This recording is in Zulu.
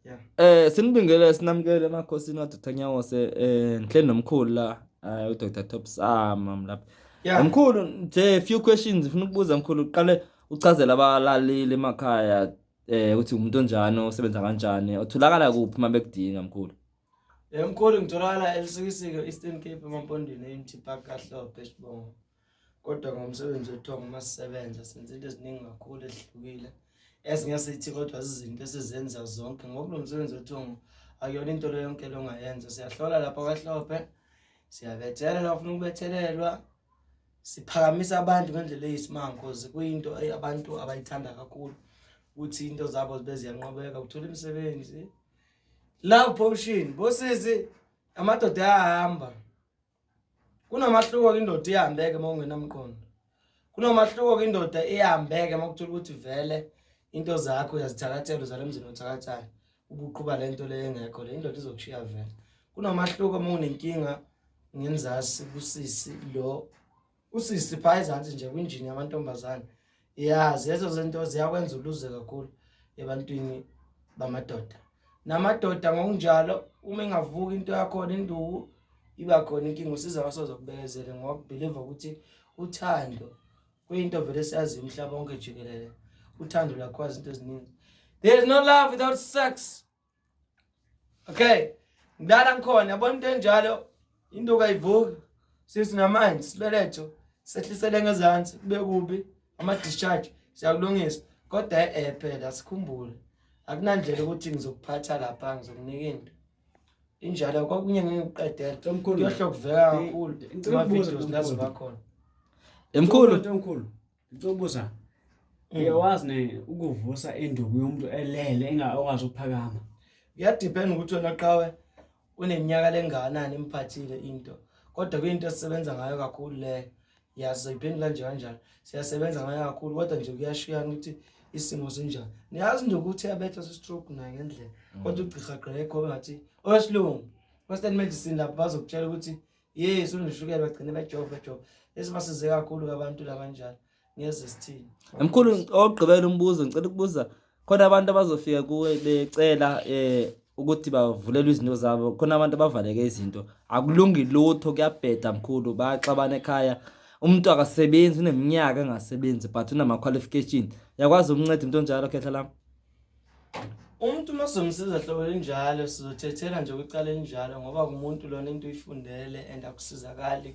Yeah. Sinibingelele, sinamukele emakhosini kaDr Nyawose, ngihleli nomkhulu la, uDr Topsama lapha. Mkhulu, nje few questions ngifuna ukubuza mkhulu. Uqale uchazele abalaleli emakhaya ukuthi umuntu onjani, osebenza kanjani, otholakala kuphi uma bekudinga, mkhulu. Mkhulu, ngitholakala eLusikisiki, Eastern Cape, eMampondweni, e-Unity Park, kaHlophe Sibongo. Kodwa ngomsebenzi wethongo, uma sisebenza senza into eziningi kakhulu ezihlukile esingesithi, kodwa zizinto esizenza zonke ngoba lo msebenzi wethongo akuyona into le yonke lo ongayenza. Siyahlola lapha kwaHlophe, siyabethelela ufuna ukubethelelwa, siphakamisa abantu ngendlela eyisimanga cause kuyinto abantu abayithanda kakhulu ukuthi into zabo zibe ziyanqobeka, kuthola imisebenzi. Love potion, bosisi, amadoda ayahamba. Kunomahluko, indoda iyahambeke uma ungenamqondo. Kunomahluko, indoda iyahambeke uma kuthola ukuthi vele into zakho uyazithakathela, uzala emzini othakathayo, ubuqhuba le nto le engekho, le indoda izokushiya vele. Kunomahluko uma unenkinga ngenzasi kusisi lo, usisi pha ezansi nje kwinjini yamantombazane, yazi lezo zinto ziyakwenza uluze kakhulu ebantwini bamadoda. Namadoda ngokunjalo, uma ingavuka into yakhona, induku iba khona inkinga, usiza wasoze kubekezele ngoba kubelieve ukuthi uthando kuyinto vele siyaziyo umhlaba wonke jikelele. Uthando lwakwazi into eziningi. There is no love without sex, okay? Ngidala ngikhona, yabona into enjalo, into kayivuki sisi namanzi, sibeletho sehlisele ngezansi, kube kubi, ama-discharge siyakulungisa, kodwa phela sikhumbule akunandlela ukuthi ngizokuphatha lapha, ngizokunika into injalo, kokunye ngeke ngikuqedele. Mkhulu, kuyohle kuveka kakhulu ngicela ukubuza, kuma-videos Mkhulu. lazoba khona. Mkhulu. Mkhulu, ngicela ukubuza. Uyawazi ne ukuvusa induku yomuntu elele engakwazi ukuphakama? Kuyadepend ukuthi wena qhawe uneminyaka lengakanani imphathile into, kodwa kuyinto esisebenza ngayo kakhulu leyo. Yazi, soyiphendula nje kanjalo, siyasebenza ngayo kakhulu, kodwa nje kuyashiyana ukuthi isimo sinjani. Niyazi nje ukuthi uyabethwa si-stroke naye ngendlela, kodwa ugqirha gqirha ekhobe ngathi owesilungu, western medicine, lapho bazokutshela ukuthi yes, uneshukela, bagcine bejova bejova. Esibasize kakhulu abantu labanjalo, ngeze sithini. Mkhulu, ogqibela umbuzo ngicela ukubuza, khona abantu abazofika kuwe becela ukuthi bavulelwe izinto zabo, khona abantu abavaleke izinto, akulungi lutho, kuyabheda mkhulu, bayaxabana ekhaya, umuntu akasebenzi, uneminyaka engasebenzi but unama-qualification, uyakwazi ukunceda umuntu onjalo, khehla lami? Umuntu uma sizomsiza hlobo elinjalo, sizothethela nje kwicala elinjalo ngoba kumuntu lona into uyifundele and akusizakali.